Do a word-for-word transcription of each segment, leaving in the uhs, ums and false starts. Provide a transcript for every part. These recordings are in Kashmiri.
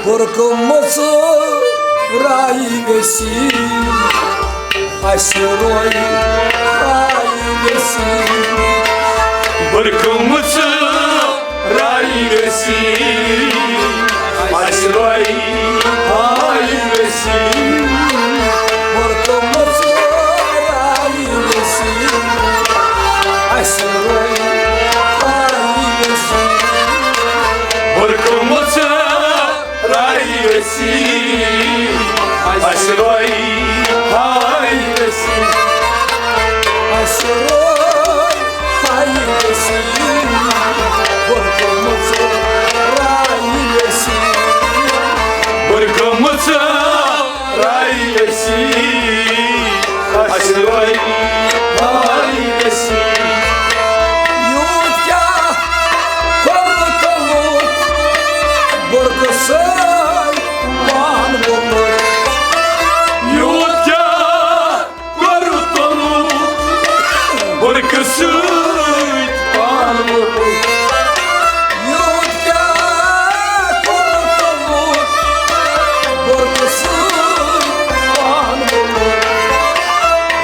بُرکہٕ مٕژ راے گژھی، اَسہِ روے راے گژھی۔ بُرکہٕ مٕژ راے گژھی، اَسہِ روے راے گژھی۔ بُرکہٕ مٕژ راے گژھی، اَسہِ روے راے گژھی۔ بُرکہٕ مٕژ راے گژھی، اَسہِ روے راے گژھی۔ اَسہِ روے راے گژھی، بُرکہٕ مٕژ راے گژھی۔ بُرکہٕ مٕژ راے گژھی، اَسہِ روے راے گژھی۔ یوٗت کیٛاہ کوٚرُتھ لوٗکھ بُرکہٕ سۭتۍ پان ووٚنمُت۔ یوٗت کیٛاہ کوٚرُتھ لوٗکھ بُرکہٕ سۭتۍ پان ووٚنمُت۔ یوٗت کیٛاہ کوٚرُتھ لوٗکھ بُرکہٕ سۭتۍ پان ووٚنمُت۔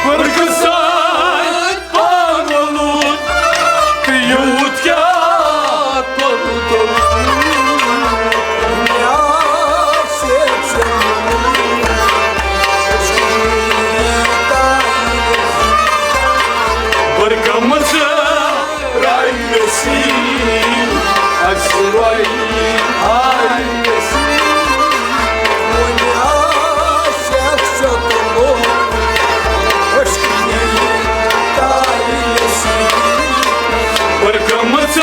بُرکہٕ سۭتۍ پان ووٚنمُت۔ تہٕ یوٗت کیٛاہ کوٚرُتھ لوٗکھ مےٚ سۭتۍ۔ بُرکہٕ مٕژ راے گژھی، اَسہِ روے راے گژھی۔ وۄنۍ آسٮ۪کھ ژےٚ تُلُن أچھنہِ تارِ گژھی۔ بُرکہٕ مٕژ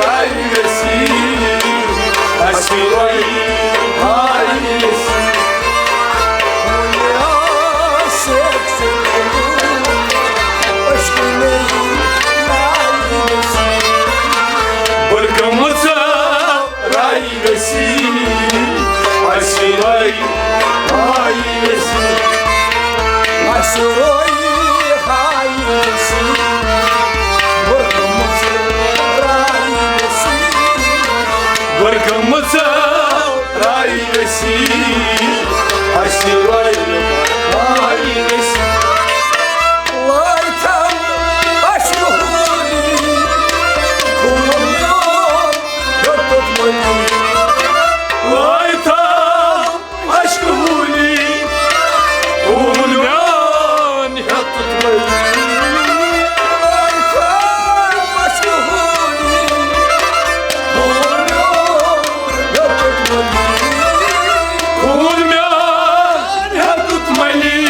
راے گژھی، اَسہِ روے راے گژھی۔ وۄنۍ آسٮ۪کھ ژےٚ تُلُن أچھنہِ تارِ گژھی۔ بُرکہٕ مٕژ راے گژھی، اَسہِ روے راے گژھی۔ اَسہِ روے راے گژھی، بُرکہٕ مٕژ راے گژھی۔ بُرکہٕ مٕژ راے گژھی، اَسہِ روے راے گژھی۔ لٲیتھم اَسہِ ہولی، خوٗن میون ہیوٚتُتھ مٔلی۔ لٲیتھم اَسہِ ہولی، خوٗن میون ہیوٚتُتھ مٔلی۔ لٲیتھم اَسہِ ہولی، خوٗن میون ہیوٚتُتھ مٔلی۔ خوٗن میون ہیوٚتُتھ مٔلی۔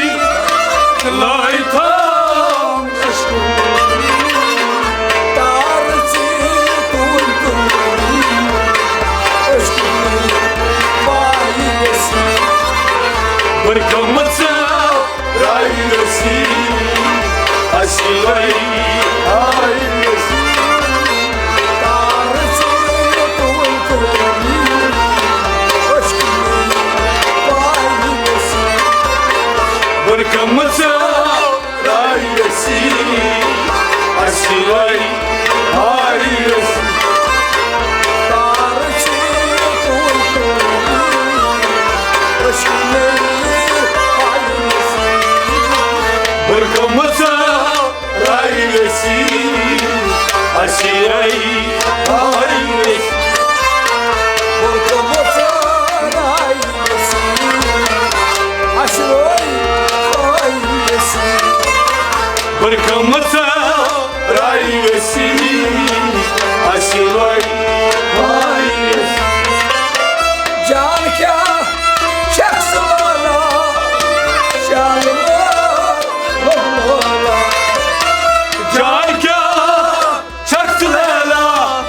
لٲیتھم بُرکہٕ مٕژ راے گژھی، اَسہِ روے راے گژھی۔ بُرکہٕ مٕژ راے گژھی، اَسہِ روے راے گژھی۔ تارٕ چھِ تُل تُل، أچھنہِ راے گژھی۔ بُرکہٕ مٕژ راے گژھی، اَسہِ روے راے گژھی۔ بُرکہٕ مٕژ راے گژھی، اَسہِ روے راے گژھی۔ بُرکہٕ مٕژ راے گژھی، اَسہِ روے راے گژھی۔ جان کیٛاہ چھَکھ ژٕ لولان، جان لولان۔ جان کیٛاہ چھَکھ ژٕ لولان،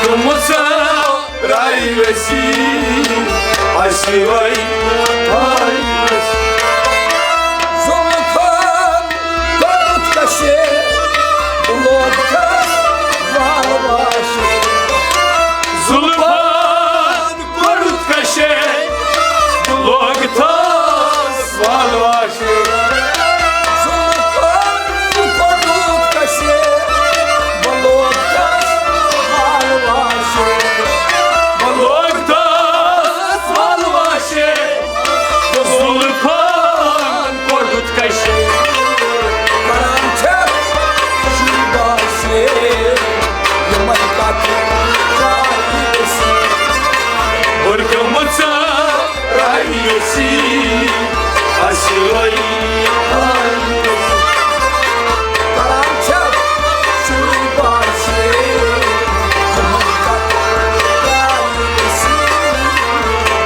گٔمٕژ راے ویسی، اَسہِ راے ویسی۔ زُلفَن کوٚرُتھ کشے، لوگ تس وال واشے۔ زُلفَن کوٚرُتھ کشے، لوگ تس وال واشے۔ زُلفَن کوٚرُتھ کشے، بہٕ لوگ تس وال واشے۔ بہٕ لوگ تس وال واشے۔ زُلفَن کوٚرُتھ کشے۔ کران چھَکھ شُرۍ باسے، یِمَے کَتھٕ ترٛایہِ أسۍ۔ بٔرکہٕ مٕژ راے ویسی، اَسہِ راے ویسی۔ کران چھَکھ شُرۍ باسے، یِمَے کَتھٕ ترٛایہِ أسۍ۔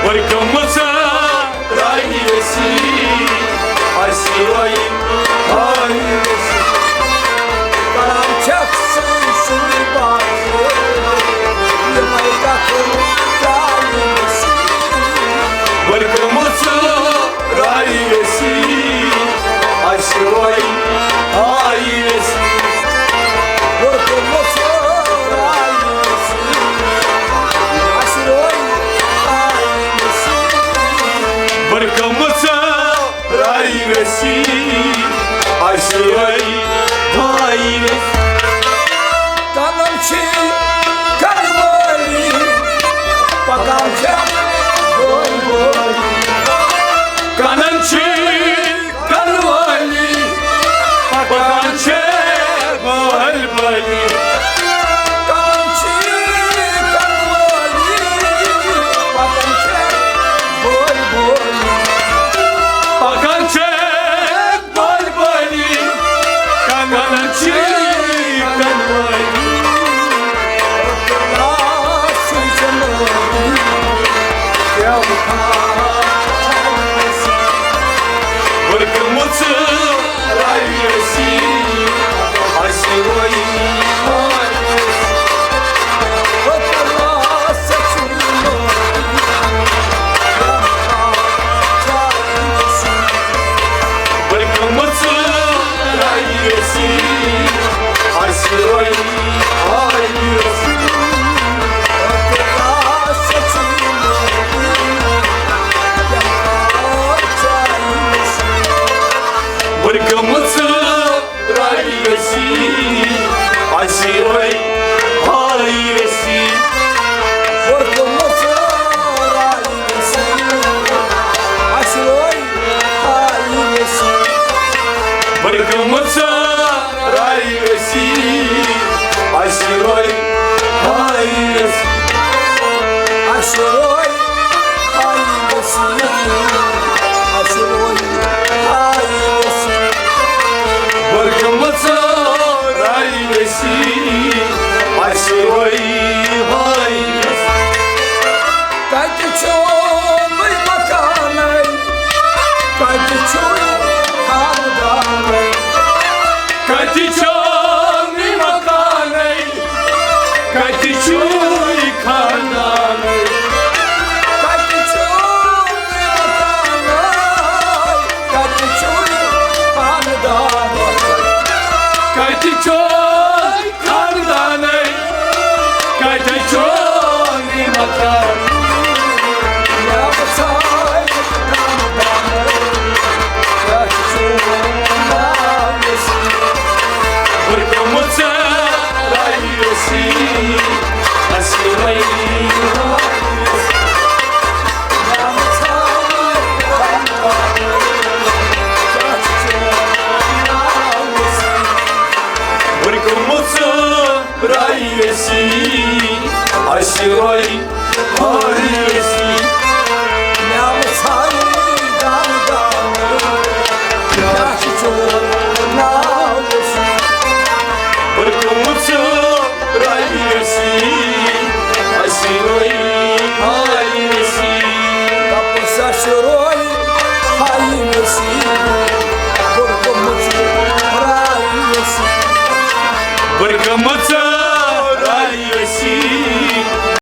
بٔرکہٕ مٕژ راے ویسی، اَسہِ راے ویسی۔ کران چھَکھ سُے سُے باسے، یِمَے کَتھٕ ترٛایہِ أسۍ۔ بٔرکہٕ مٕژ راے ویسی، اَسہِ راے ویسی۔ بٔرکہٕ مٕژ راے ویسی، اَسہِ راے ویسی۔ بٔرکہٕ مٕژ راے ویسی، اَسہِ راے ویسی۔ کَنَن چھِ کَنہٕ وٲلی، پَکان چھِ بٲلۍ بٲلۍ۔ کَنَن چھِ کَنہٕ وٲلی، پَکان چھِ بٲلۍ بٲلۍ۔ کَنَن چھِ کَنہٕ وٲلی، پَکان چھِ بٲلۍ بٲلۍ۔ پَکان چھِ بٲلۍ بٲلۍ، کَنَن چھِ کَنہٕ وٲلی۔ بٔرکہٕ مٕژ راے ویسی، اَسہِ راے ویسی۔ بٔرکہٕ مٕژ راے ویسی، اَسہِ راے ویسی۔ بٔرکہٕ مٕژ راے ویسی، اَسہِ راے ویسی۔ بٔرکہٕ مٕژ راے ویسی، اَسہِ راے ویسی۔ اَسہِ راے ویسی، اَسہِ راے ویسی۔ بٔرکہٕ مٕژ راے ویسی، اَسہِ راے ویسی۔ کَتہِ چھُے مکانَے؟ کَتہِ چھُے خاندانَے؟ کَتہِ چھُے مکانَے؟ کَتہِ چھُے خاندانَے؟ کَتہِ چھُے مکانَے؟ کَتہِ چھُے خاندانَے؟ کَتہِ چھُے خاندانَے، کَتہِ چھُے مکان؟ مےٚ باسان خاندانَے، کَتہِ چھُے ناو یَس؟ بٔرکہٕ مٕژ راے ویسی، اَسہِ راے ویسی۔ مےٚ باسان خاندانَے، کَتہِ چھُے ناو یَس؟ بٔرکہٕ مٕژ راے ویسی، اَسہِ راے ویسی۔ مےٚ وٕچھاے دانہٕ دانہٕ، کیٛاہ چھُ چون ناو ویسی؟ بٔرکہٕ مٕژ راے ویسی، اَسہِ راے ویسی۔ دَپُس اَسہِ راے